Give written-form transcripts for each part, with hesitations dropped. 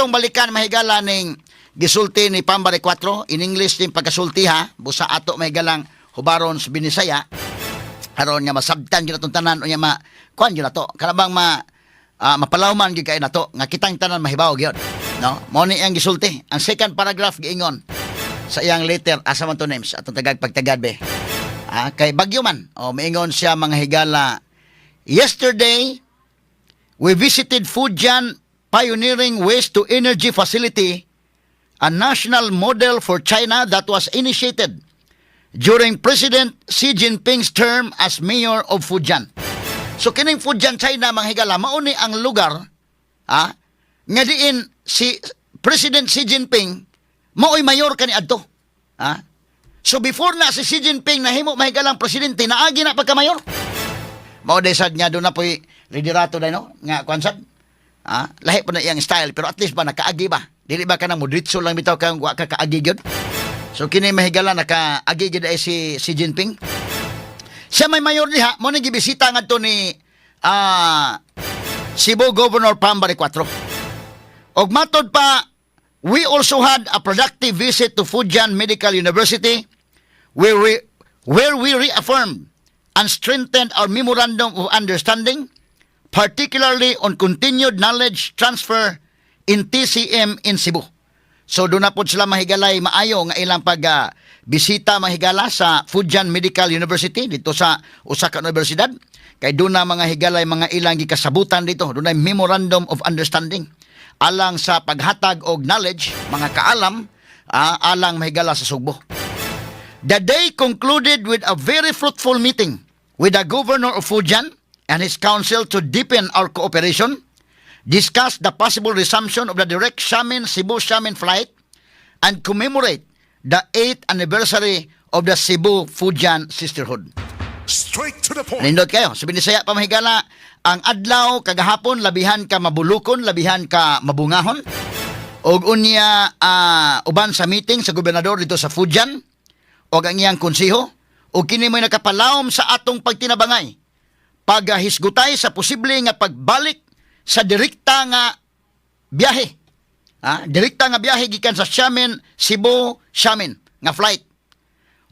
Atong balikan, mahigala, ning gisulti ni Pam Baricuatro in English din pagkasulti ha, busa ato, mahigalang, hubaron sa Binisaya aron nga masabtan gyud atong tanan, unya ma kuan gyud ato kanabang ma mapalawman gyud kay nato nga kitang tanan mahibaw gyud, no? Mao ni iyang gisulti. Ang second paragraph, giingon sa iyang letter, asa man to names atong tagag pagtagad be, kay bagyo man o. Miingon siya, mga higala, "Yesterday we visited Fujian Pioneering Waste to Energy Facility, a national model for China that was initiated during President Xi Jinping's term as mayor of Fujian." So kining Fujian, China, mga higala, mao ni ang lugar nga diin si President Xi Jinping mao'y mayor kaniadto. Ah? So before na si Xi Jinping nahimo, mahigalang, presidente, naagi na pagka mayor. Mao day sad nga doon na po'y liderato day, no, nga kuan sad. Lahi pa na iyang style, pero at least ba nakaagi ba? Dili ba kanang mudritso lang bitaw kang wa ka kaagi gyud? So kini, mahigala, nakaagi gyud ay si Xi Jinping. Siya may mayor diha, mo ni gibisita ngadto ni Cebu Governor Pam Baricuatro. Og matod pa, "We also had a productive visit to Fujian Medical University where we reaffirmed and strengthened our memorandum of understanding, particularly on continued knowledge transfer in TCM in Cebu." So doon na po sila, mahigalay, maayo nga ilang pag bisita, mahigala, sa Fujian Medical University dito sa usa ka universidad, kay doon na, mga higalay, mga ilang gikasabutan dito, doon na memorandum of understanding alang sa paghatag og knowledge, mga kaalam, alang, mahigala, sa Sugbo. "The day concluded with a very fruitful meeting with the governor of Fujian and his council to deepen our cooperation, discuss the possible resumption of the direct Xiamen Cebu Xiamen flight, and commemorate the 8th anniversary of the Cebu Fujian Sisterhood." Straight to the point. Nindot kayo. Sa Binisaya pa, mahigala, ang adlaw kagahapon labihan ka mabulukon, labihan ka mabungahon. Og unya uban sa meeting sa gobernador dito sa Fujian og ang iyang konseho, ug kini mo'y nakapalawom sa atong pagtinabangay paghisgutay sa posible nga pagbalik sa direkta nga biyahe. Direkta nga biyahe gikan sa Xiamen, Cebu, Xiamen nga flight.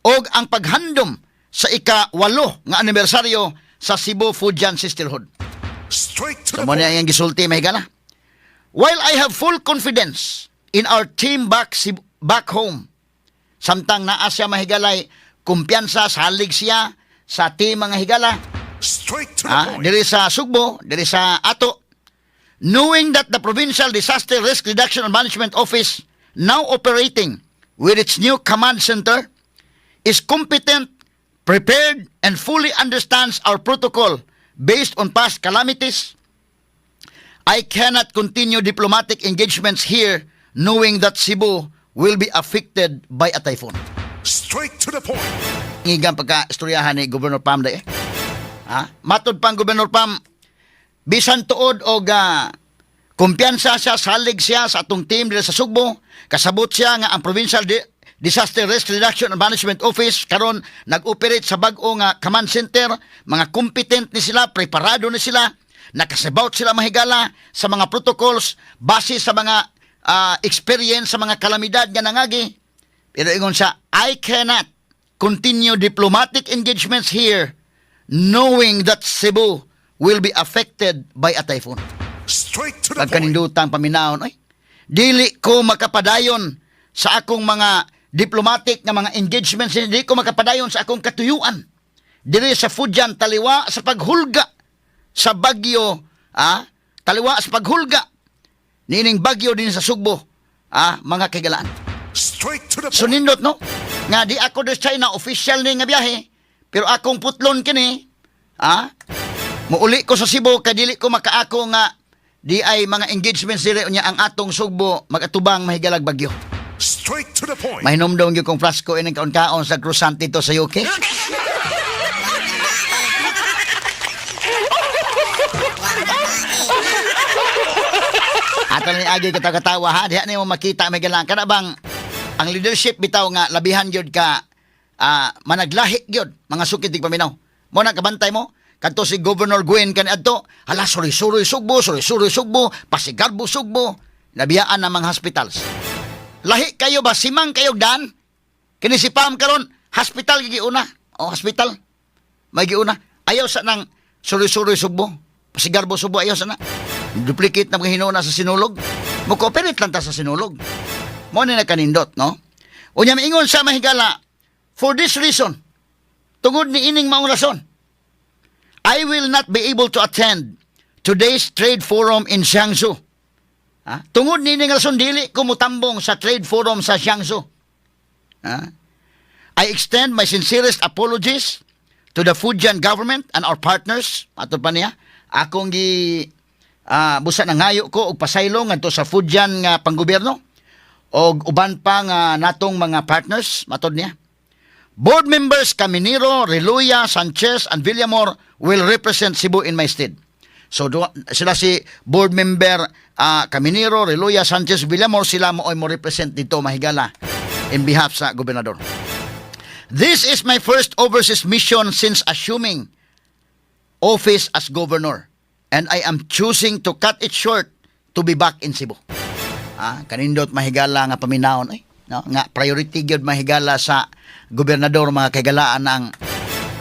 Og ang paghandom sa ika-8 nga anibersaryo sa Cebu Fujian Sisterhood. Straight to So the mo point. niya ang gisulti, mahigala. "While I have full confidence in our team back home," samtang naa siya, mahigalay, kumpiyansa, salig siya sa team, mga higala, Straight to the point. Diri sa Sugbo, diri sa ato, "knowing that the Provincial Disaster Risk Reduction and Management Office, now operating with its new command center, is competent, prepared, and fully understands our protocol based on past calamities, I cannot continue diplomatic engagements here knowing that Cebu will be affected by a typhoon." Straight to the point. Ngigang pagka-istoryahan ni Governor Pam day eh. Ha? Matod pang Governor Pam, bisan tuod og kumpiyansa siya, salig siya sa atong team diri sa Sugbo, kasabot siya nga ang Provincial Disaster Risk Reduction and Management Office karon nag-operate sa bag-o nga command center, mga competent ni sila, preparado ni sila, nakasabaut sila, mahigala, sa mga protocols base sa mga experience sa mga kalamidad nga nangagi. Pero ingon siya, "I cannot continue diplomatic engagements here knowing that Cebu will be affected by a typhoon." Straight to the point. Pagkanindutang paminawon, ay, dili ko makapadayon sa akong mga diplomatic nga mga engagements, hindi ko makapadayon sa akong katuyuan diri sa Fujian taliwa sa paghulga sa bagyo, taliwa sa paghulga niining bagyo din sa Sugbo, mga kaigalaan. Straight to the So point. nindot, no? Nga di ako des China official ni nga biyahe, pero akong putlon kini, muuli ko sa Cebu kay dili ko makaako nga di ay mga engagements diri unya ang atong Sugbo magatubang, mahigalag, bagyo. Straight to the point. Mahinomdom gyud kong flasko ining kaon-kaon sa croissant dito sa UK. Ato ni agi katawa-katawa ha, diha nimo makita may galang kana bang ang leadership bitaw nga labihan gyud ka managlahi gyud, mga sukid tig paminaw. Mo na kabantay mo kadto si Governor Gwen kaniadto, hala, suroy-suroy Sugbo, suroy-suroy Sugbo, pasigarbo Sugbo. Nabiyaan ng mga hospitals. Lahi kayo ba? Simang kayo dan? Kini si Pam karon, hospital giuna. O hospital. May giuna. Ayaw sa nang suroy-suroy Sugbo. Pasigarbo Sugbo, ayaw sa na. Duplicate na mga hinuuna sa Sinulog. Mo-cooperate lang ta sa Sinulog. Mo ni nakanindot, no? Unya miingon sa mahigala, for this reason, tungod ni ining maong rason, I will not be able to attend today's trade forum in Jiangsu. Ha? Tungod ni ining rason, dili ko mutambong sa trade forum sa Jiangsu. Ha? I extend my sincerest apologies to the Fujian government and our partners. Ato pa niya. Akong gi busa nangayo ko og pasaylo ngadto sa Fujian nga panggobyerno og uban pa nga natong mga partners, matod niya. Board members Caminero, Reluya, Sanchez, and Villamor will represent Cebu in my stead. So do, sila si board member Caminero, Reluya, Sanchez, Villamor, sila mo ay mo represent dito, mahigala, in behalf sa gobernador. This is my first overseas mission since assuming office as governor and I am choosing to cut it short to be back in Cebu. Ah, kanindot, mahigala, nga paminawon ay, no? Nga priority gyud, mahigala, sa gobernador, mga kaigalaan, ang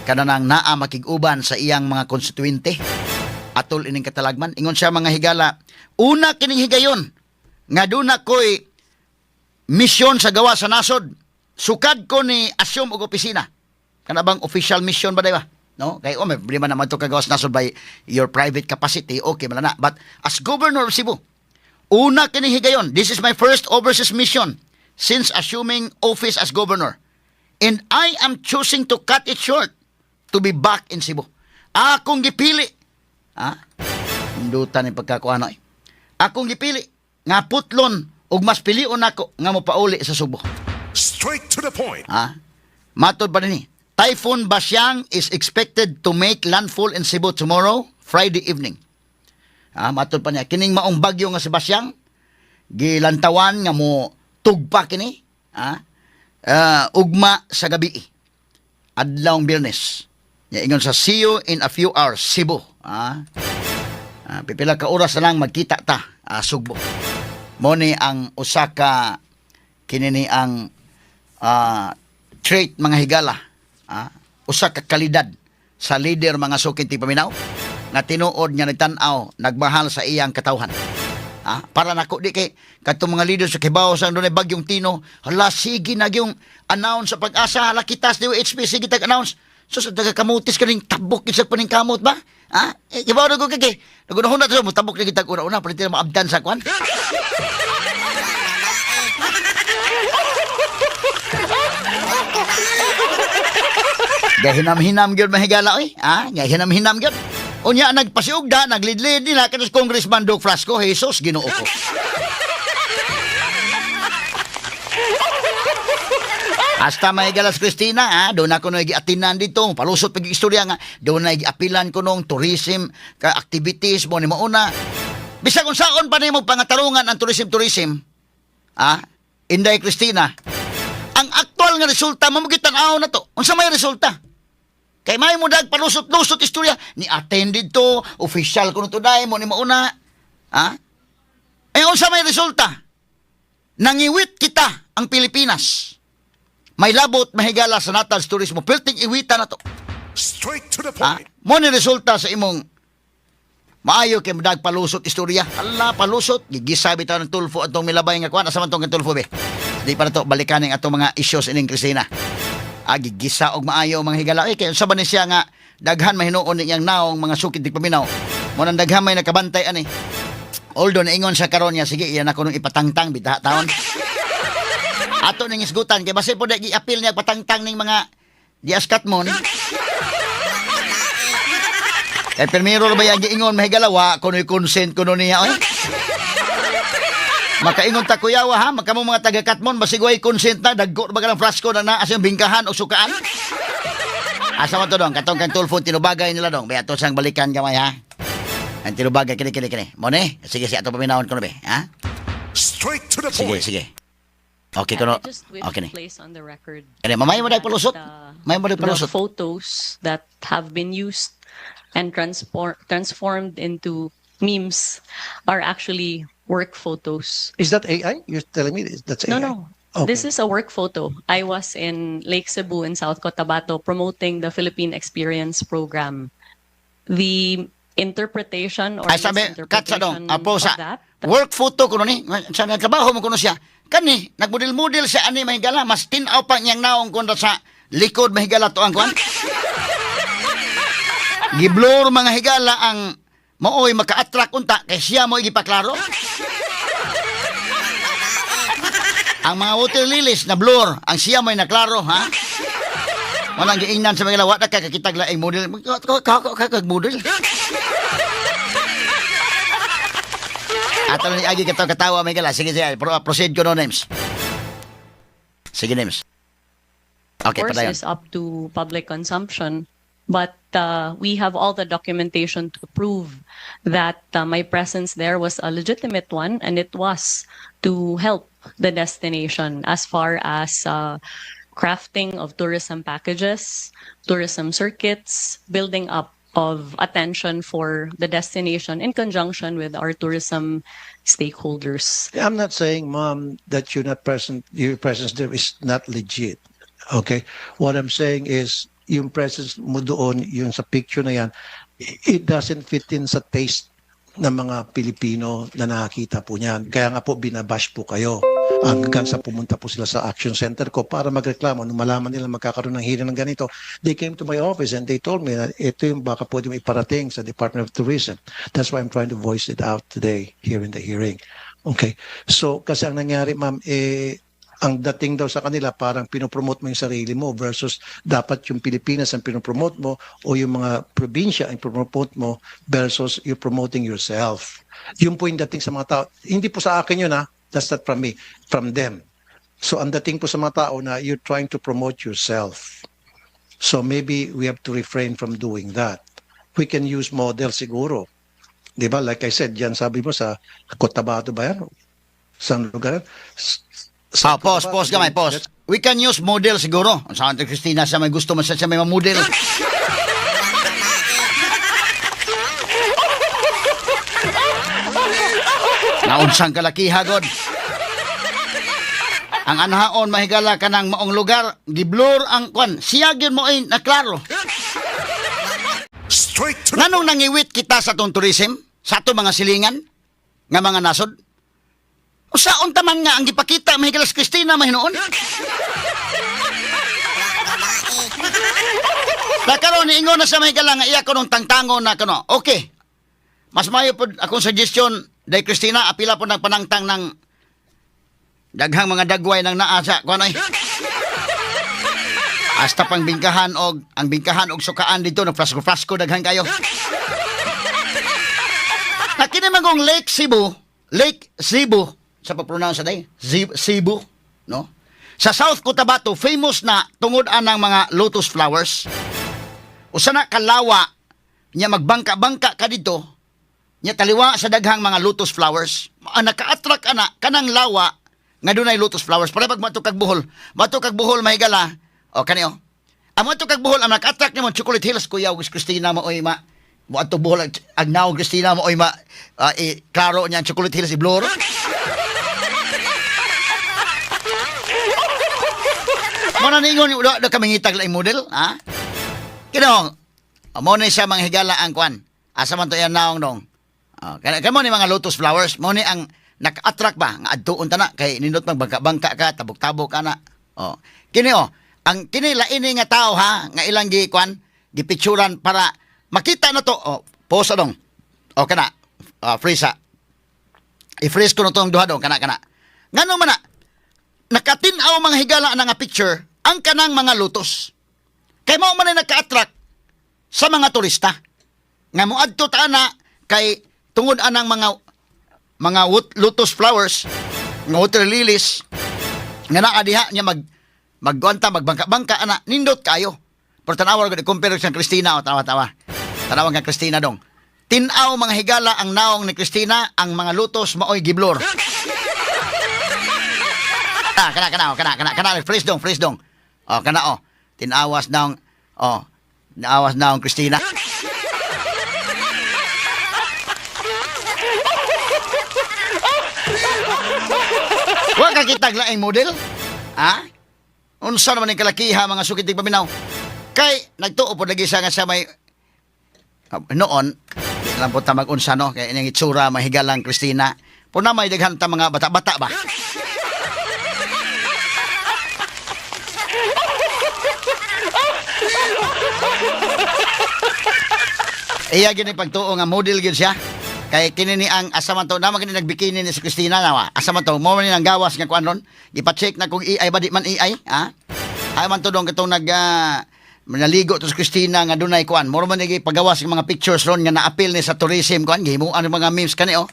kananang naa makig-uban sa iyang mga konstituente atol ining katalagman. Ingon siya, mga higala, una kining higayon nga duna ko'y misyon sa gawa sa nasod sukad ko ni assume og opisina. Kana bang official mission ba, ba no? Kay oh, may problema naman to kagawas nasod by your private capacity, okay man na, but as governor of Cebu, una kini higayon, this is my first overseas mission since assuming office as governor and I am choosing to cut it short to be back in Cebu. Akong gipili, ha, indutan ni pagkakuano eh, akong gipili nga putlon ug mas pilion nako nga mopauli sa Subo. Straight to the point. Ha? Matod pa ni Typhoon Basyang is expected to make landfall in Cebu tomorrow, Friday evening. Ha, matod pa niya kining maong bagyo nga si Basyang gilantawan nga mo tugpa kini, ha? Ugma sa gabi, adlawng Biyernes. Nya ingon sa, "See you in a few hours, Cebu." Ha? Ah, pipila ka oras na lang magkita ta, Sugbo. Mo ni ang usa ka kini ni ang trait, mga higala, usa ka kalidad sa leader, mga sukin ti paminaw, nga tinuod nga nagtan-aw, nagmahal sa iyang katawhan. Ah, para nako di kay kadtong mga leader sa kibaw sa dunay bagyong Tino, hala, sige na yung announce sa PAGASA, hala kitas DOHP, sige tag announce. So sa taga kamutis kaning tabok gid sa paning kamot ba? Ah, eh, kibaw na ko kay nagunahon na to mo tabok na kitag una-una para na maabdan sa kwan. Gahinam-hinam gyud, mahigala oy. Ah, gahinam-hinam gyud. Unya nagpasiugda, naglidlid nila kanos Congressman Doug Frasco, Jesus, Ginoo ko. Hasta may galas Christina, ah, doon ako na giatinan dito, palusot pag istorya nga, doon na giapilan ko nung tourism ka activities mo ni mauna. Bisag unsaon pa nimo pangatarungan ang tourism tourism, ah, Inday Christina, ang aktual nga resulta mo tan-aw na to. Unsa may resulta? Kay may mo dag palusot-lusot istorya ni attend dito, official kuno to dai mo ni mauna. Ha? Eh unsa may resulta? Nangiwit kita ang Pilipinas. May labot, mahigala, sa natal turismo. Perting iwita na to. Straight to the Ha? point. Mo ni resulta sa imong maayo kay madag palusot istorya. Ala, palusot gigisa bitaw ng Tulfo atong milabay nga kuan. Asa man tong Tulfo be? Di pa na to balikan ning atong mga issues ining Christina. Ah, gigisa og maayo, mga higala. Eh, kay unsa ba ni siya nga daghan mahinuon ni iyang naong, mga sukid di paminaw. Mo nang daghan may nakabantay ani. Although naingon siya karon niya, sige, iyan ako nung ipatangtang bitaha taon. Ato ning isgutan kay basi po di giapil niya patangtang ning mga diaskat mo. Kay pirmiro ra ba yang giingon, mahigalawa kuno'y consent kuno niya oy. Makaingon ta kuyawa ha, makamo mga taga Katmon basig way consent na dagko ba ka ng frasco na naa sa bingkahan o sukaan. Asa man to dong, katong kang Tulfo tinubagay nila dong. Bayato sang balikan gamay ha. Ang tinubagay kini kini kini. Mo ni, sige si ato paminawon kuno be, ha? Straight to the Sige, point. Sige. Okay kuno. I just wish Okay to ni. place on the record Kani mamay mo dag that, palusot. May mo dag the palusot. photos that have been used and transformed into memes are actually work photos. Is that AI? You're telling me that's AI? No. Okay. This is a work photo. I was in Lake Sebu in South Cotabato promoting the Philippine Experience Program. The interpretation or Ay sabi, kat sa dong, misinterpretation apo of sa that work photo kuno ni, sa nagtrabaho mo kuno siya. Kani, nagmodel-model siya ani mahigala, mas tin-aw pa niyang naong kontra sa likod mahigala to ang kwan. Giblur mga higala ang maoy maka-attract unta kay siya mo gipaklaro. Ang mga water lilies na blur, ang siya mo'y naklaro, ha? Walang giingnan sa mga wa na ka kakitag laing model. Kag model. Ato ni agi katawa katawa may gala. Sige sige, proceed ko no names. Sige names. Okay, course padayon. is up to public consumption, but we have all the documentation to prove that my presence there was a legitimate one, and it was to help the destination as far as crafting of tourism packages, tourism circuits, building up of attention for the destination in conjunction with our tourism stakeholders. I'm not saying, Ma'am, that you're not present, your presence there is not legit. Okay? What I'm saying is, yung presence mo doon, yung sa picture na yan, it doesn't fit in sa taste ng mga Pilipino na nakakita po niyan. Kaya nga po, binabash po kayo. Hanggang sa pumunta po sila sa action center ko para magreklamo. Nung malaman nila magkakaroon ng hearing ng ganito, they came to my office and they told me that ito yung baka pwede mo iparating sa Department of Tourism. That's why I'm trying to voice it out today here in the hearing. Okay. So, kasi ang nangyari, ma'am, eh, ang dating daw sa kanila parang pinopromote mo yung sarili mo versus dapat yung Pilipinas ang pinopromote mo o yung mga probinsya ang pinopromote mo versus you promoting yourself. Yun po yung dating sa mga tao. Hindi po sa akin yun ha. That's not from me. From them. So ang dating po sa mga tao na you're trying to promote yourself. So maybe we have to refrain from doing that. We can use model siguro. 'Di ba? Like I said, yan sabi mo sa Cotabato ba yan? Saan lugar yan? Sa Ah, pause, Cotabato, pause gamay, pause. We can use model siguro. Ang Santa Cristina siya may gusto man siya, siya may mamodel. Naunsang kalakiha god. Ang anhaon mahigala ka ng maong lugar, giblur ang kwan. Siya gyud mo ay naklaro. Straight to the Nganong nangiwit kita sa atong tourism, sa atong mga silingan, nga mga nasod? Usaon ta man nga ang gipakita mahigala sa Cristina mahinuon? Nakaroon niingon na sa mahigala nga iya ko nung tangtangon na kuno. Okay. Mas mayo pod akong suggestion day Cristina apila po ng panangtang ng daghang mga dagway ng naa sa kuan ay. Hasta pang bingkahan og ang bingkahan og sukaan dito ng flasko-flasko daghan kayo. Na kini man kong Lake Cebu, Lake Cebu sa pag-pronounce sa day, Cebu, no? Sa South Cotabato famous na tungod anang mga lotus flowers. Usa na kalawa nya magbangka-bangka ka dito, nya taliwa sa daghang mga lotus flowers. Ang naka-attract ana kanang lawa nga dunay lotus flowers. Para pag matukag kag Bohol, matukag kag Bohol mahigala. O kani oh. Ang matukag kag Bohol ang naka-attract nimo Chocolate Hills kuya ug Christina mo oy ma mo adto Bohol ang naong Christina mo oy ma eh, klaro niya ang Chocolate Hills i-blur. Mo na ningon do kami ngitag laing model, ha? Kino, mo ni siya mga higala ang kwan. Asa man to yan naong dong. Oh, kaya kamo ni mga lotus flowers, mo ni ang naka-attract ba nga adtuon ta na kay nindot magbangka-bangka ka, tabok-tabok ka na. Oh. Kini oh, ang kini lain ni nga tao ha, nga ilang gi kwan, gipicturan para makita na to. Oh, pause dong. Oh kana. Freeze ha. I-freeze ko na tong duha dong kana kana. Ngano man na nakatin-aw mga higala na nga picture ang kanang mga lotus. Kay mao man ay naka-attract sa mga turista. Nga moadto ta ana kay tungod anang mga lotus flowers, nga water lilies nga naa diha nya magguanta magbangka-bangka ana nindot kayo. Pero tanawa gud compare sa Christina o tawa-tawa. Tanawa kang Christina dong. Tin-aw mga higala ang naong ni Christina, ang mga lotus maoy giblur. Ah, kana kana oh, kana kana kana freeze dong, freeze dong. Oh, kana oh. Tinawas naong oh, naawas naong Christina. Wa ka kitag laing model? Ha? Unsa naman ning kalakiha, mga sukit paminaw? Kay nagtuo po lagi siya nga siya may noon, di lang po ta mag-unsa, no, kay ining itsura, mahigalang Christina. Puna may daghan ta mga bata-bata ba. Iya gini pagtuo nga model gyud siya. Kay kini ni ang asa man to naman kini nagbikini ni si Christina nawa. Asa man to mo man ni ang gawas nga kuan ron. Gipa-check na kung AI ba, di man AI, ha? Ay man to dong katong nag naligo to si Christina nga dunay kuan. Moro man ni pagawas ng mga pictures ron nga naapil ni sa tourism kuan, gihimuan ng mga memes kani, oh.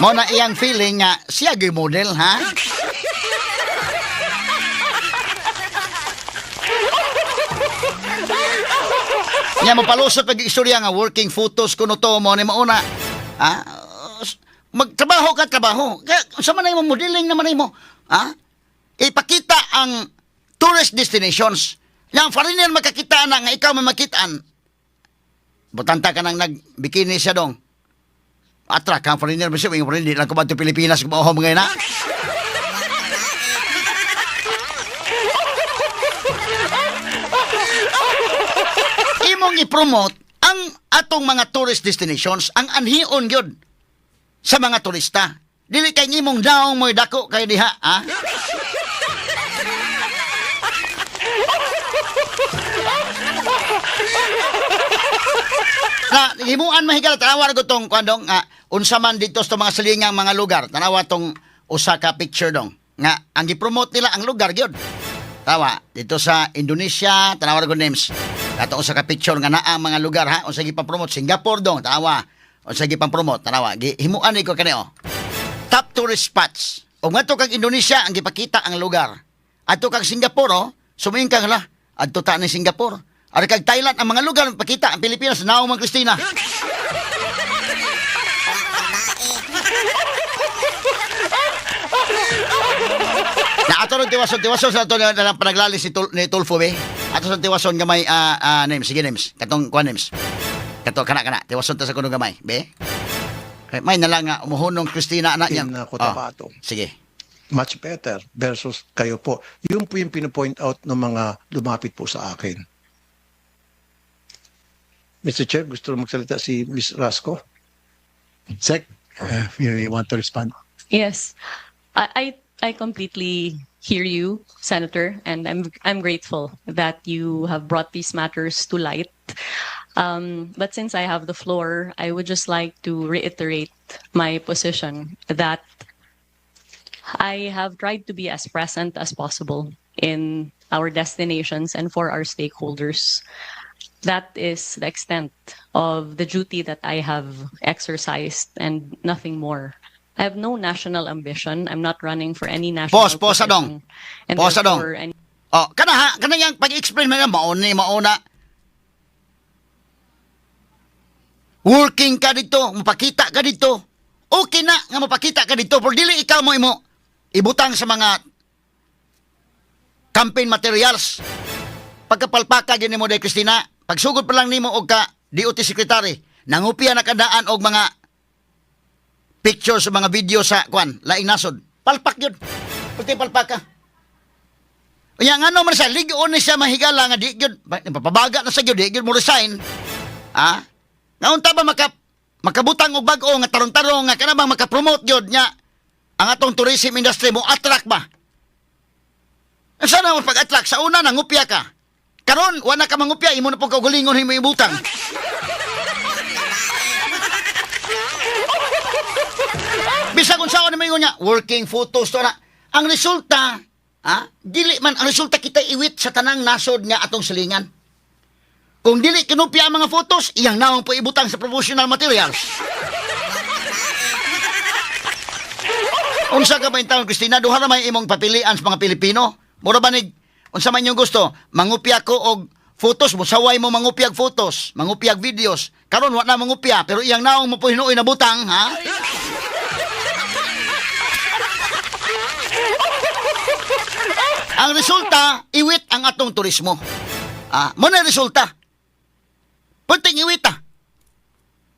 Mo na iyang feeling nga siya gyud model, ha? Nya mo palusot pag istorya nga working photos kuno to mo ni mauna. Ha? Magtrabaho ka, trabaho. Kaya sa man mo modeling naman nimo. Ha? Ipakita ang tourist destinations. Yang foreigner makakita na nga ikaw may makitaan. Butanta ka nang nagbikini siya dong. Attract ang foreigner ba siya? Yung foreigner, di lang kumadto Pilipinas kung mga na. Imong i-promote ang atong mga tourist destinations, ang anhion gyud sa mga turista. Dili kay imong daong mo'y dako kay diha, ha? Na himuan mahigala, tanawa ra tong kuan dong, nga unsa man dito sa mga silingang mga lugar. Tanawa tong usa ka picture dong nga ang gi-promote nila ang lugar gyud. Tawa dito sa Indonesia, tanawa ra gud names. Kato usa ka picture nga naa ang mga lugar, ha, unsa gipa-promote Singapore dong, tanawa. Unsa gipa-promote, tanawa. Gihimuan ni ko kani, oh. Top tourist spots. O ngadto kag Indonesia, ang gipakita ang lugar. Adto kag Singapore, oh, sumingin kang hala. Adto ta ni Singapore. Ari kag Thailand, ang mga lugar pakita ang Pilipinas naong mang Christina. Na ato ron tiwason, tiwason sa ato na lang panaglalis ni Tulfo be. Ato sa tiwason gamay, names, sige names. Katong kuan names. Kato kana kana, tiwason ta sa kuno gamay, be. Eh, may na lang nga umuhunong Christina anak niya. In, Cotabato. Oh, sige. Much better versus kayo po. Yun po yung pinopoint out ng mga lumapit po sa akin. Mr. Chair, gusto rin magsalita si Ms. Rasco. Sec, if you want to respond. Yes, I completely hear you, Senator, and I'm grateful that you have brought these matters to light. But since I have the floor, I would just like to reiterate my position that I have tried to be as present as possible in our destinations and for our stakeholders. That is the extent of the duty that I have exercised and nothing more. I have no national ambition. I'm not running for any national Pause, pause, Adong. position. And Pause, Adong. therefore, any Oh, kana ha, kana yang pag-explain mo na mauni mauna. Working ka dito, mapakita ka dito. Okay na nga mapakita ka dito, pero dili ikaw mo imo ibutang sa mga campaign materials. Pagkapalpaka gini mo day Christina, pagsugod pa lang nimo og ka DOT secretary, nangupya na kadaan og mga pictures sa mga video sa kwan, laing nasod. Palpak yun. Pagti palpaka. Unya ngano man siya, ligon ni siya mahigala nga di gyud papabaga na sa gyud, di gyud mo resign. Ha? Nga unta ba makabutang og bag-o nga tarong-tarong nga kana bang makapromote gyud nya ang atong tourism industry mo attract ba? Sana mo pag-attract sa una nangupya ka. Karon wala ka mangupya, imo na pud kaugalingon himo ibutang. Bisag unsaon ni moingon niya, working photos to na. Ang resulta, ha? Dili man ang resulta kita iwit sa tanang nasod nga atong silingan. Kung dili kinupya ang mga photos, iyang naong po ibutang sa promotional materials. Unsa ka ba in taon, Christina? Duha ra may imong papilian sa mga Pilipino. Mura ba nig unsa man inyong gusto? Mangupya ko og photos, musaway mo mangupyag photos, mangupyag videos. Karon wa na mangupya, pero iyang naong mo po hinuoy na butang, ha? Ang resulta, iwit ang atong turismo. Ah, mo na yung resulta. Punting iwit ah.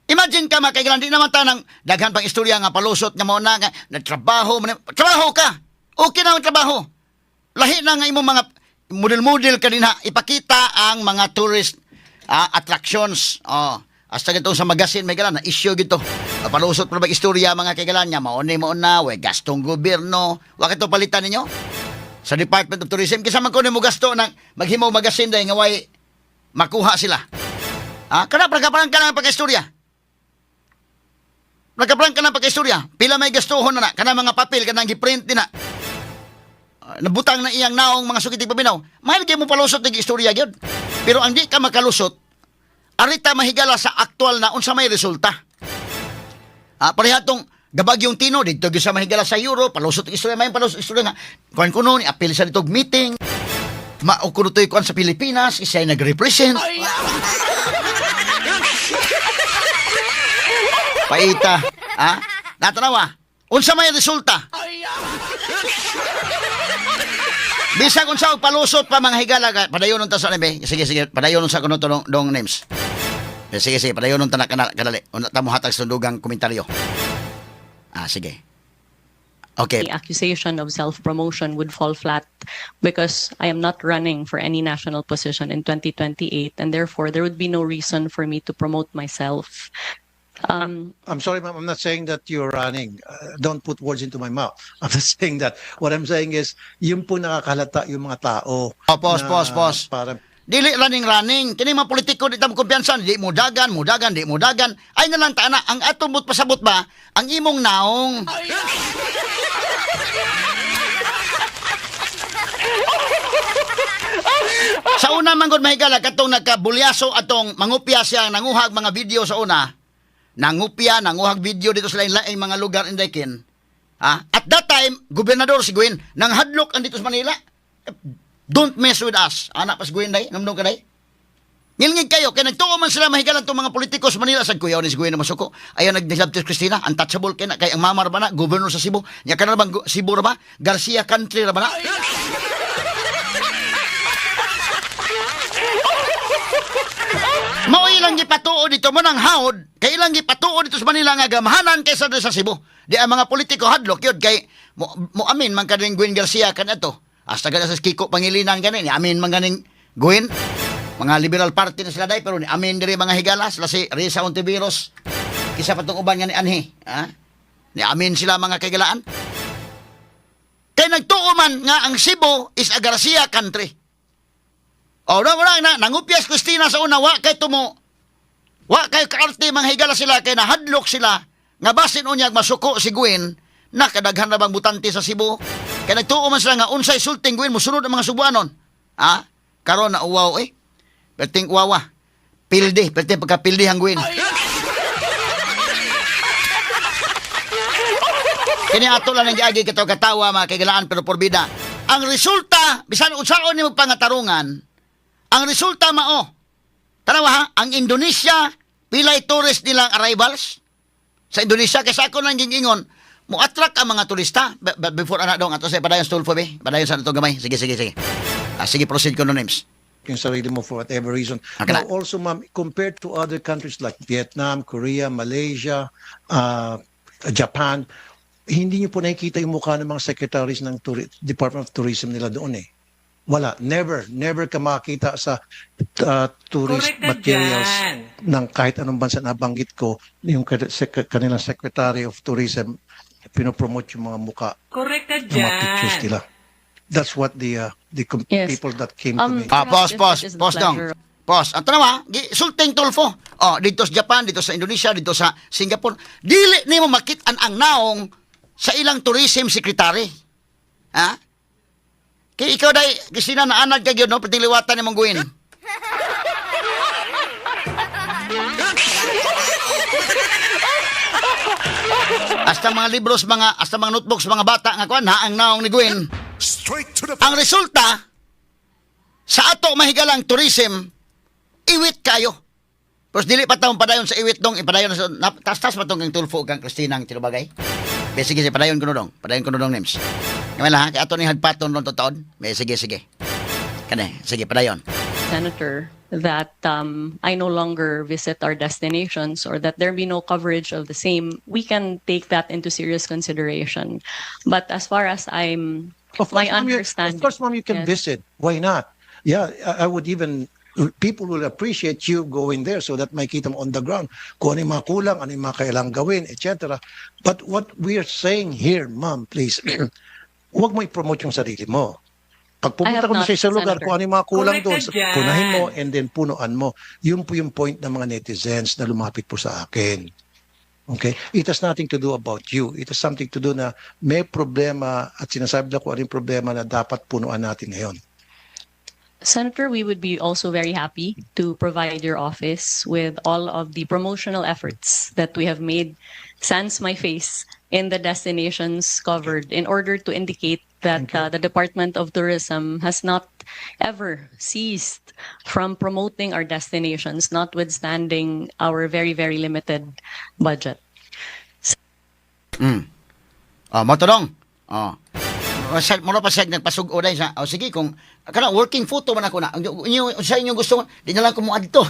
Imagine ka, mga kailan, di naman ta ng daghan pang istorya nga palusot nga mo na nga nagtrabaho man, trabaho ka. Okay na ang trabaho. Lahi na nga imong mga model-model ka din ha, ipakita ang mga tourist attractions. Oh, hasta gitong sa magasin may galan na issue gito. Palusot pa ba istorya, mga kaigalan niya, mauni mo na, we gastong gobyerno. Wa kito palitan ninyo sa Department of Tourism kaysa man kuno mo gasto ng maghimo magasin dahil nga way makuha sila. Ah, kana prangka ka ng pagkaistorya. Nagkaprangka ng pagkaistorya. Pila may gastuhon na na kana mga papel kanang giprint din na. Ah, nabutang na iyang naong mga sukit paminaw. Mahal kay mo palusot ng istorya gyud. Pero ang di ka makalusot, arita mahigala sa aktual na unsa may resulta. Ah, pareha tong gabag yung Tino dito gyud sa mahigala sa Europe, palusot ang istorya, may palusot ang istorya nga. Kuan kuno ni apil sa ditog meeting. Mao kuno to'y kuan sa Pilipinas, siya ay nag-represent. Paita, ha? Natanawa. Unsa may resulta? Bisag unsa og palusot pa, mga higala, padayon unta sa name. Sige, sige, padayon unsa kuno to dong, dong names. Eh, sige, sige, padayon unta na kanal kanali. Unta ta mo hatag sa tundugang komentaryo. Ah, sige. Okay. The accusation of self-promotion would fall flat because I am not running for any national position in 2028 and therefore there would be no reason for me to promote myself. I'm sorry, ma'am. I'm not saying that you're running. Don't put words into my mouth. I'm not saying that. What I'm saying is, yun po nakakahalata yung mga tao. Oh, pause, na pause, pause. Parang, Dili running running kini mga politiko di ta mo kumpiyansa, di mo dagan, mo dagan, di mo dagan. Ay na lang ta na ang atong but pasabot ba ang imong naong. Sa una man gud, mahigala, katong nagkabulyaso atong mangupya siya nanguhag mga video sa una. Nangupya, nanguhag video dito sa lain-laing mga lugar in Dakin. Ah, at that time, gobernador si Gwen, nang hadlok ang dito sa Manila. "Don't mess with us." Anak pas Gwen day, namdong ka day. Ngilngig kayo, kay nagtuo man sila, mahigalan, itong mga politiko sa Manila, sa kuyaw ni si Gwen na masuko. Ayaw nagdilabtis Christina, untouchable kay na, kay ang mama ra ba na, governor sa Cebu. Nya ka na bang Cebu ra ba? Garcia country ra ba na? Mao ilang gipatuo dito mo nang hawd, kay ilang gipatuo dito sa Manila nga gamhanan kaysa dito sa Cebu. Di ang mga politiko hadlok yun kay mo amin man kaning Gwen Garcia kanato. Hasta gana sa Kiko Pangilinan gani ni amin man ganing Gwen. Mga Liberal Party na sila day pero ni amin diri, mga higala, sila si Risa Ontiveros. Kisa patong uban nga ni anhi, ha? Ni amin sila, mga kaigalaan. Kay nagtuo man nga ang Cebu is a Garcia country. O, na wala na, nangupyas Christina sa una, wa kay tumo. Wa kay kaarte, mga higala, sila kay nahadlok sila nga basin unyag masuko si Gwen na kadaghan na bang butante sa Cebu. Kay nagtuo man sila nga unsay sulting Gwen musunod ang mga Subuanon. Ha? Karon na uwaw eh. Perting uwawa. Pildi, perting pagkapildi ang Gwen. Kini ato lang ang giagi kato katawa, mga kaigalaan, pero porbida. Ang resulta, bisan unsaon nimo pangatarungan, ang resulta mao. Tanawa ha, ang Indonesia, pilay tourist nilang arrivals sa Indonesia kasi ako lang gingingon, mo attract ang mga turista. Before ana dong ato sa padayon Stulfo be. Padayon sa ato gamay. Sige, sige, sige. Ah, sige, proceed ko no names. Yung sarili mo for whatever reason. Okay Now, na. also, ma'am, compared to other countries like Vietnam, Korea, Malaysia, Japan, hindi niyo po nakikita yung mukha ng mga secretaries ng Department of Tourism nila doon eh. Wala. Never. Never ka makita sa tourist Correct ka materials dyan. ng kahit anong bansa na banggit ko, yung kanilang Secretary of Tourism, pinopromote yung mga muka Correct ka ng mga pictures dyan. nila. That's what the people that came to me. Ah, pause, Perhaps pause, it is the pause dong. pleasure Pause. Ang tanawa, sulting Tulfo. Oh, dito sa Japan, dito sa Indonesia, dito sa Singapore. Dili nimo makit-an ang naong sa ilang tourism secretary. Ha? Kay ikaw day, Christina, naanad ka gyud no, perting liwatan nimong Gwen. Hasta mga libros, mga hasta mga notebooks, mga bata nga kuan, ha ang naong ni Gwen. Straight to the Ang resulta sa ato, mahigalang tourism, iwit kayo. Pero dili pa taong padayon sa iwit dong, ipadayon sa tas-tas pa tong kang Tulfo kang Christina ang tinubagay. Be, sige, sige, padayon ko dong. Padayon ko dong names. Gamay lang ha, kay ato ni hagpaton ron totoon. Be, sige, sige. Kane, sige, padayon. Senator. that I no longer visit our destinations or that there be no coverage of the same, we can take that into serious consideration. But as far as I'm, Of my course, ma'am, understanding. Of course, ma'am, you can Yes. visit. Why not? Yeah, I would even, people will appreciate you going there so that makita mo on the ground kung ano yung mga kulang, ano yung mga kailangang gawin, etc. But what we are saying here, ma'am, please, huwag mo i-promote yung sarili mo. Pag I pumunta have ka not, sa isang lugar, Senator. kung ano yung mga kulang Correct doon, ka dyan. punahin mo and then punuan mo. Yun po yung point ng mga netizens na lumapit po sa akin. Okay? It has nothing to do about you. It has something to do na may problema at sinasabi na kung ano yung problema na dapat punuan natin ngayon. Senator, we would be also very happy to provide your office with all of the promotional efforts that we have made sans my face in the destinations covered in order to indicate that the Department of Tourism has not ever ceased from promoting our destinations, notwithstanding our very, very limited budget. Oh, mo to dong. Oh. Mura pa siya nagpasug-o dahil sa, oh, sige, kung, kana, working photo man ako na. Ang inyo, sa inyong gusto, di na lang ko mo adto.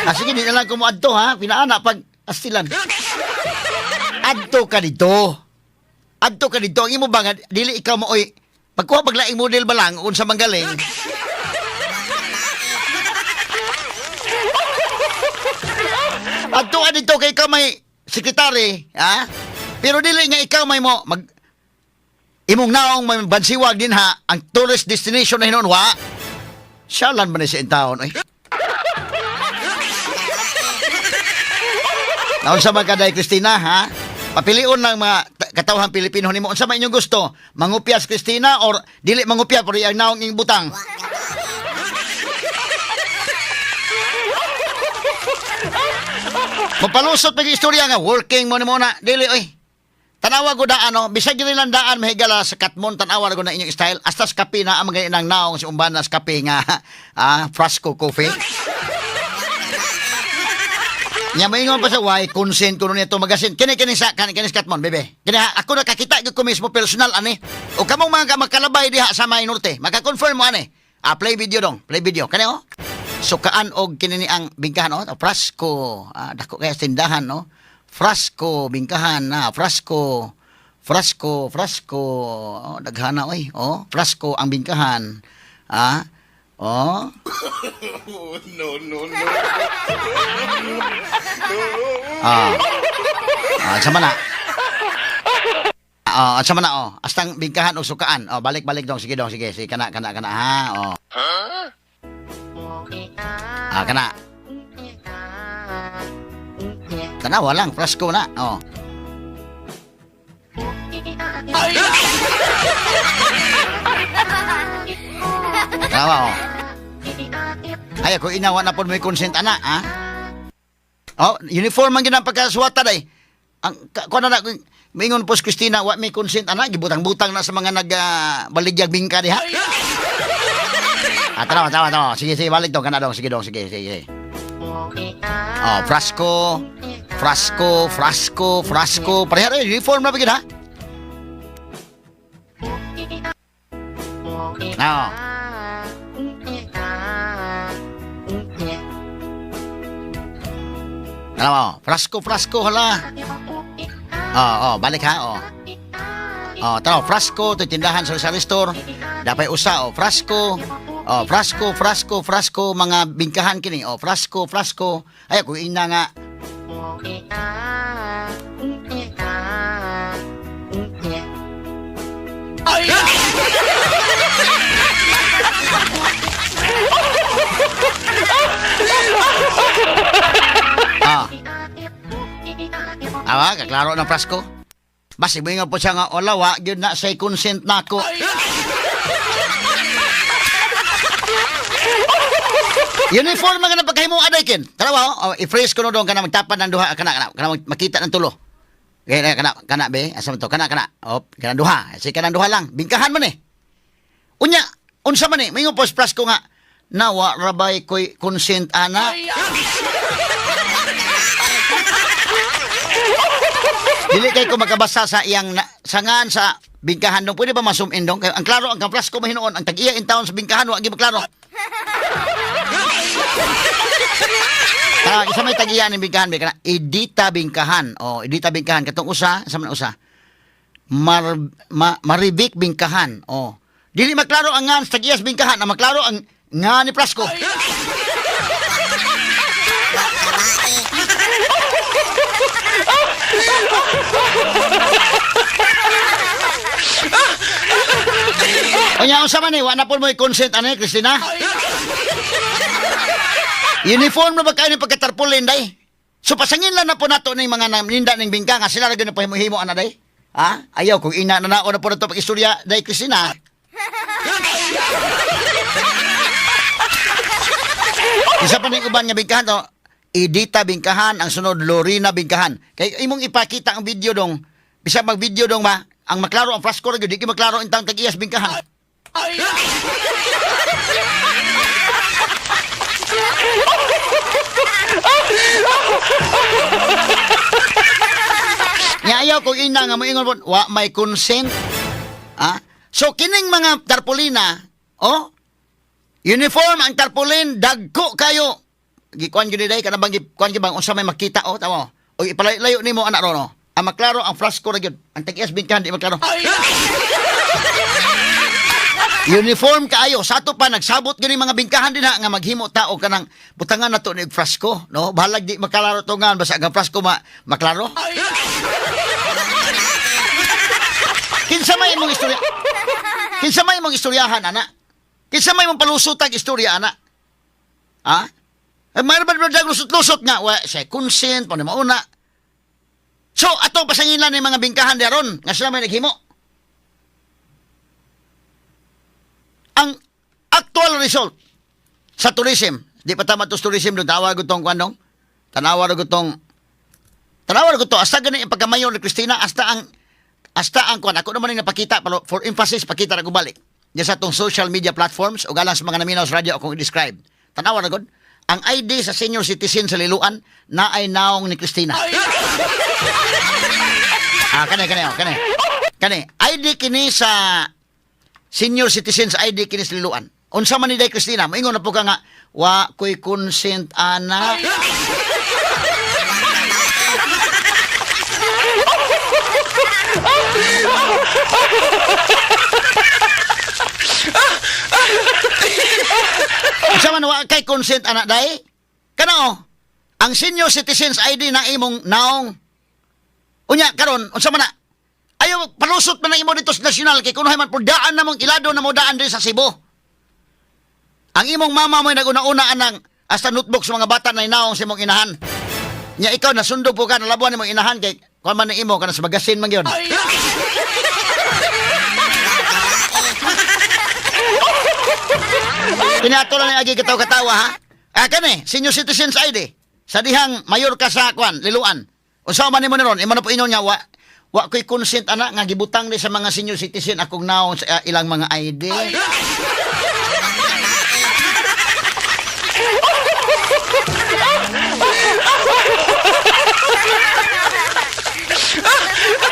Ah, sige, di na lang ko mo adto, ha? Pinaana pag astilan. Adto ka dito. Adto ka dito. Ang imo ba nga, dili ikaw mo, oy, pagkuha paglaing model ba lang, unsa man galing. Adto ka dito kay ikaw may sekretary, ha? Pero dili nga ikaw may mo mag imong naong may bansiwag din ha ang tourist destination na hinon wa. Siyalan man ni sa taon oy. Naunsa man kaday Christina ha? Papilion lang mga katawhan Pilipino nimo unsa man inyong gusto? Mangupya si Christina or dili mangupya pero iyang naong ing butang? Mapalusot pag istorya nga working mo ni muna dili oy. Tanawa ko daan no, bisag dili lang daan mahigala sa Katmon, tanawa ko na inyong style. Hasta sa kape na ang mga inang naong si umbana sa kape nga frasco coffee. Nya moingon pa sa why consent kuno nito magasin. Kini kini sa kani kini sa Katmon, bebe. Kini ha, ako nakakita gyud ko mismo personal ani. O kamong mga makalabay diha sa may norte, maka-confirm mo ani. Ah, play video dong, play video. Kani oh. Sukaan og kini ni ang bingkahan oh, frasco. Ah, dako kaya tindahan no. Frasco bingkahan na, frasco. Frasco, frasco. Oh, daghana oy. Oh, frasco ang bingkahan. Ah. Oh. No, no. Ah. Ah, sama na. Ah, sama na oh. Astang bingkahan og sukaan. Oh, balik balik dong, sige dong, sige, sige kana kana kana ha. Oh. Ah, kana. Tanawa lang, frasco na. Oh. Tanawa oh. Ay, ako inawa na po may consent ana, ha? Oh, uniform man gid ang pagkasuwata day. Ang kuan na mingon po si Christina wa may consent ana, gibutang-butang na sa mga nag baligyag bingka diha. Ah, tanawa, tanawa, tanawa. Sige, sige, balik dong, kana dong, sige dong, sige, sige, sige. Oh, frasco, frasco, frasco, frasco. Pareha rin, uniform na ba ha? Oh. Tanawa, oh. Frasco, frasco, hala. Oh, oh, balik ha, oh. Oh, tanaw, frasco, ito tindahan sa sari store. Dapat usa, oh, frasco. Oh, frasco, frasco, frasco, mga bingkahan kini. Oh, frasco, frasco. Ay, kung ina nga. Ah. Awa, kaklaro ng frasco. Basi mo nga po siya nga, wala, wa, yun na, say consent na ako. Uniform nga na pagkahimo aday kin. Tarawa oh, i-freeze ko no doon kana magtapan ng duha kana kana kana makita ng tulo. Kaya kana kana be, asa man to kana kana. Oh, kana duha. Sige kana duha lang. Bingkahan man eh. Unya, unsa man eh, mingon post plus ko nga nawa rabay koy consent ana. Dili kay ko makabasa sa iyang sangan sa Bingkahan dong, pwede ba ma-zoom in dong? Kay ang klaro ang kamprasko mahinuon, ang tag-iya in town sa bingkahan wa gyud maklaro. Ah, isa may tag-iya ning bingkahan, may kana Edita Bingkahan. Oh, Edita Bingkahan katong usa, sa man usa. Maribik Bingkahan. Oh. Dili maklaro ang ngan sa tag-iya sa bingkahan, ang maklaro ang nga ni Prasco. Unya unsa man ni, wa na po mo consent ani Christina? Uniform na ba kayo ni pagkatarpulin, day? So pasangin lang na po nato ning mga ninda ning bingka nga sila ra gyud pahimo-himo ana day. Ha? Ayaw kung ina na nao na po nato pag-istorya day Christina. Isa pa ning uban nga bingkahan to, Edita Bingkahan, ang sunod Lorena Bingkahan. Kay imong ipakita ang video dong, bisag mag-video dong ba, ang maklaro ang flash ra gyud, di gyud maklaro intang tag-iyas bingkahan. Nya ayaw kung ina nga moingon po, wa may consent. Ah? So kining mga tarpaulina, oh, uniform ang tarpaulin, dagko kayo. Gikuan gyud ni day kana bang gikuan gyud bang unsa may makita oh tamo. O ipalayo nimo anak ron oh. Ang maklaro ang flasko ra gyud. Ang tag-iyas bingkahan di maklaro. Uniform kaayo. Sa ato pa nagsabot gyud mga bingkahan dinha nga maghimo ta og kanang butangan nato ni og frasko, no? Bahalag di maklaro to nga basta ang frasko ma maklaro. Kinsa may imong istorya? Kinsa may imong istoryahan ana? Kinsa may imong palusotag istorya ana? Ha? Eh, mayroon ba ba lusot-lusot nga? Wa, sa consent, pa mauna. So, ato pasangin lang ni mga bingkahan daron nga sila may naghimo. Ang actual result sa tourism, di pa tama to sa tourism doon, tawag ko tong kwanong, tanawa ko tong, tanawa ko to, hasta gani ang pagkamayor ni Christina, hasta ang kwan, ako naman yung napakita, pero for emphasis, pakita na ko balik. Diyan sa atong social media platforms, o galang sa mga naminaw sa radyo akong i-describe. Tanawa na gud, ang ID sa senior citizen sa Liloan na ay naong ni Christina. Ah, kani, kani, oh, kani. Kani, ID kini sa senior citizens ID kini sa Liloan. Unsa man ni Day Christina, moingon na po ka nga, wa ko'y consent ana. Unsa man wa kay consent ana day? Kana oh, ang senior citizens ID na imong naong. Unya karon unsa man na? Ayaw palusot man ang imo dito sa national kay kunohay man pud daan namong ilado na mo daan diri sa Cebu. Ang imong mama mo'y naguna-una anang hasta notebook sa mga bata na inaong sa imong inahan. Nya ikaw nasundo po ka nalabuan imong inahan kay kuan man ni imo kana sa magasin man gyud. Pinato lang ni agi katawa-katawa ha. Ah kani, senior citizens ID. Sa dihang mayor ka sa kwan, Liloan. Unsa man nimo ni ron, imo na po ingon nga wa wa ko'y consent ana nga gibutang ni sa mga senior citizen akong naong sa ilang mga ID.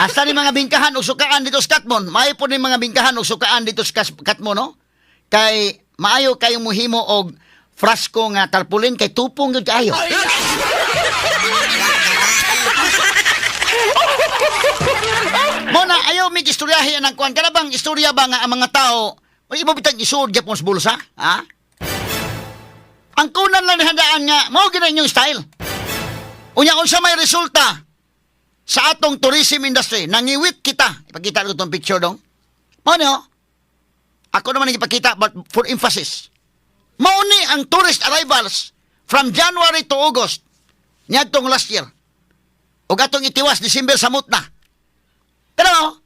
Asa ni mga bingkahan og sukaan dito sa Katmon? Maayo po ni mga bingkahan og sukaan dito sa Katmon, no? Kay maayo kayong muhimo og frasko nga tarpaulin kay tupong gyud kaayo. Mo na ayaw mig istoryahe ang kuan. Kana bang istorya ba nga ang mga tao may imo bitang isuod gyapon sa bulsa, ha? Ang kunan lang ni handaan nga mao gyud ang inyong style. Unya unsa may resulta sa atong tourism industry, nangiwit kita. Ipakita ko itong picture dong. Mao ni oh. Ako naman ang ipakita but for emphasis. Mao ni ang tourist arrivals from January to August niadtong last year. Ug atong itiwas December samot na. Pero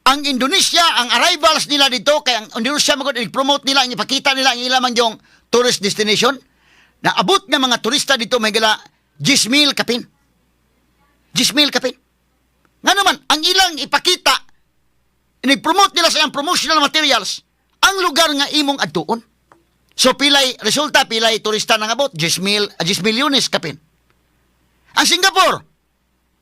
ang Indonesia, ang arrivals nila dito kay ang Indonesia magud i-promote nila, ang ipakita nila ang ilang yung tourist destination. Na abot nga mga turista dito may gala 10,000 kapin. 10,000 kapin. Nga naman, ang ilang ipakita, ini-promote nila sa ilang promotional materials, ang lugar nga imong adtuon. So pilay, resulta, pilay turista nang abot, 10,000, 10 milyones kapin. Ang Singapore,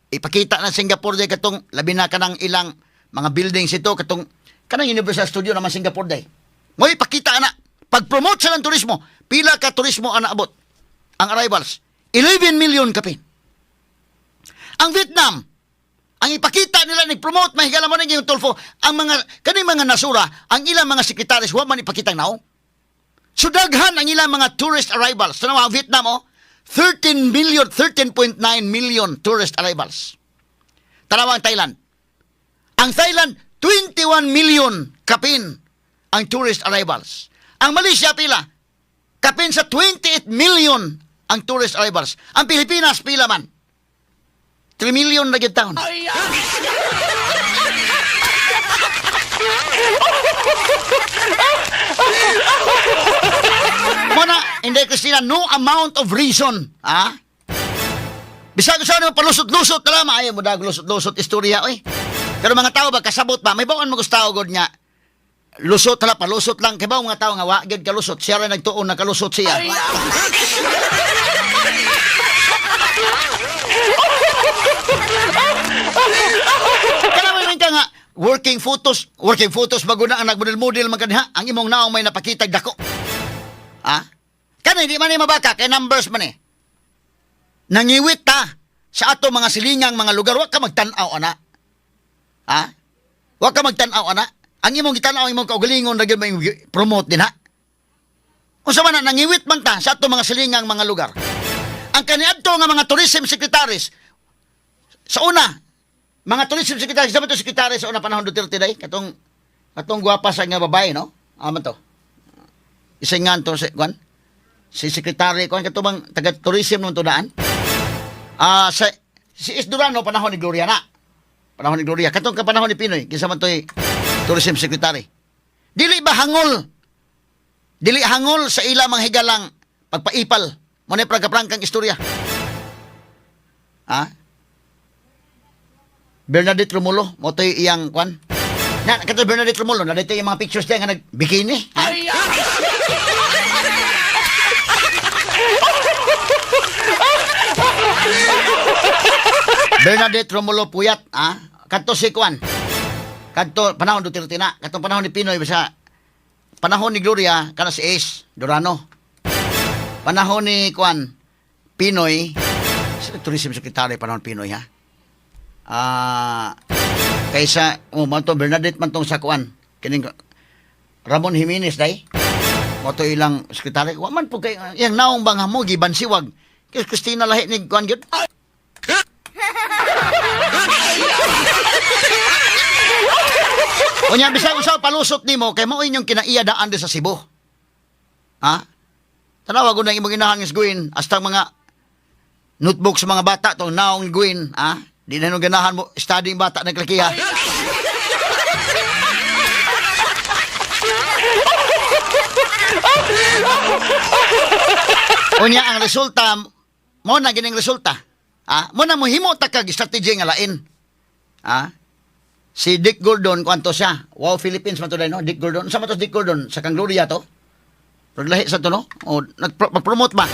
ipakita ng Singapore di katong labi na ka ng ilang Mga buildings ito katong kanang Universal Studio naman Singapore day. Mo'y pakita ana. Pag-promote sa lang turismo, pila ka turismo ang naabot? Ang arrivals, 11 million kapin. Ang Vietnam, ang ipakita nila, nag-promote, mahigala mo yung Tulfo, ang mga, kaning mga nasura, ang ilang mga sekretaris, wa man ipakitang naong. So daghan ang ilang mga tourist arrivals. Tanawa ang Vietnam, oh, 13 million, 13.9 million tourist arrivals. Tanawa ang Thailand. Ang Thailand, 21 million kapin ang tourist arrivals. Ang Malaysia, pila? Kapin sa 28 million ang tourist arrivals. Ang Pilipinas, pila man? 3 million na gyud taon. Muna, hindi, Christina, no amount of reason, ha? Bisag sa mo palusot-lusot na lamang. Ayaw mo dag lusot-lusot istorya, oy. Pero mga tao ba, kasabot ba? May baon mo gusto god nga. Lusot hala, palusot lang. Kay ba mga tao nga, wa, gyud kalusot. Siya rin nagtuon na kalusot siya. Kaya mo ka nga, working photos, bago na ang nagmodel-model man kanha, ang imong naong may napakita dako. Ha? Kana hindi man ni mabaka, kay numbers man eh. Nangiwit ta sa ato mga silingang mga lugar, wa ka magtan-aw ana. Ha? Wa ka magtan-aw ana. Ang imong gitan-aw imong kaugalingon ra gyud may promote din ha. Unsa man na nangiwit man ta sa ato mga silingang mga lugar. Ang kaniadto nga mga tourism secretaries sa una, mga tourism secretaries, sa to secretary sa una panahon Duterte day, katong katong gwapa sa nga babae, no? Aman to. Isingan to si kwan. Si secretary kwan kato bang taga tourism nung tudaan? Ah, sa si Is Durano panahon ni Gloria na. Panahon ni Gloria katong ka panahon ni Pinoy, kinsa man to'y tourism secretary. Dili ba hangol? Dili hangol sa ila mga higalang pagpaipal. Mo na prangkang istorya. Ha? Bernadette Romulo, mo to'y iyang kwan. Na, kato Bernadette Romulo, na dito yung mga pictures niya nga nag-bikini. Ha? Bernadette Romulo Puyat, ha? Kadto si kwan. Kadto panahon Duterte na, katong panahon ni Pinoy basta panahon ni Gloria kana si Ace Durano. Panahon ni kwan Pinoy, tourism secretary panahon Pinoy ha. Ah, kaysa oh man to Bernadette man tong sa kwan kining Ramon Jimenez day. Mo to ilang sekretary. Wa man po kay iyang naong bang mo gibansiwag. Kay Christina lahi ni kwan gyud. Unya bisag usa palusot nimo kay mao inyong kinaiya daan sa Cebu. Ha? Tanawa gud ang imong inahan nga guin hasta mga notebook sa mga bata tong naong guin, ha? Di na nung ganahan mo studying bata naglakiha. Unya ang resulta mo na gining resulta. Ha? Mo na mohimo ta kag strategy nga lain. Ha? Si Dick Gordon kuanto siya. Wow Philippines man to day, no? Dick Gordon. Unsa man to si Dick Gordon sa kang Gloria to? Pero lahi sa to no? O nagpromote ba?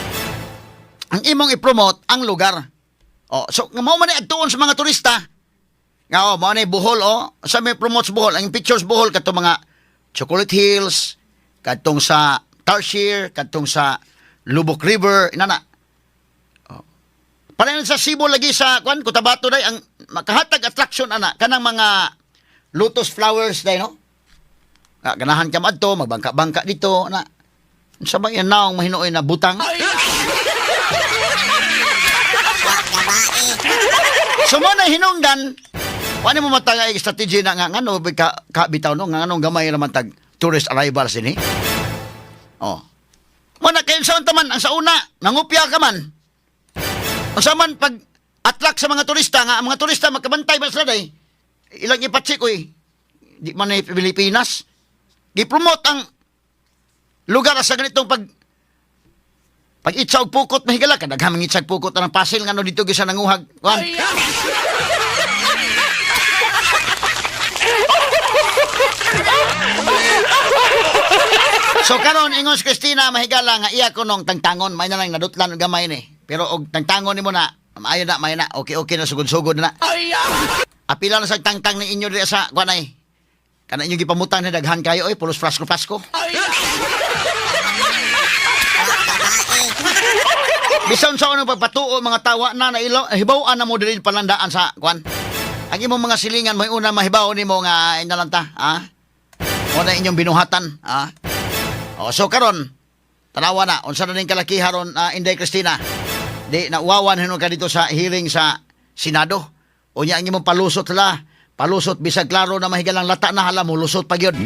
Ang imong i-promote ang lugar. O so nga mao man ni adtuon sa mga turista. Nga oh, mao ni Bohol oh. Sa may promote sa Bohol, ang pictures Bohol kadtong mga Chocolate Hills, kadtong sa Tarsier, kadtong sa Lubok River, inana. Oh. Pareho sa Cebu lagi sa kwan Cotabato day ang makahatag attraction ana kanang mga lotus flowers day no. Ah, ganahan ka madto, magbangka-bangka dito na. Unsa ba yan naong mahinuoy na butang? So mo na hinungdan, wala mo matag ay strategy na nga ngano ka, ka bitaw no nga nganong gamay raman tag tourist arrivals ini. Oh. Mo na kayo sa unta man ang sa una, nangupya ka man. Unsa man pag attract sa mga turista nga ang mga turista makabantay ba sila day. Ilang ipatsik oy. Di man na Pilipinas. Gi-promote ang lugar sa ganitong pag pag itsa og pukot mahigala ka daghang mga itsag pukot ang pasil ngano dito gyud sa nanguhag kuan. So karon ingon si Christina mahigala nga iya kunong tangtangon may na lang nadutlan og gamay ni. Pero og tangtangon nimo na maayo na maayo na okay okay na sugod-sugod na. Apila na sa tangtang ni inyo diri sa kuan ay. Kana inyo gipamutang na daghan kayo oy, pulos flasko flasko. Bisan sa unang pagpatuo mga tawa na nailo, hibaw-an na mo diri palandaan sa kuan. Ang imong mga silingan mo'y una mahibaw nimo nga inalanta, ha? Mo na inyong binuhatan, ha? O, so karon, tanawa na unsa na ning kalakiha ron, Inday Cristina. Di nauwawan hinuon ka dito sa hearing sa Senado. Unya ang imong palusot la, palusot bisag klaro na mahigalang lata na hala mo lusot pa gyud.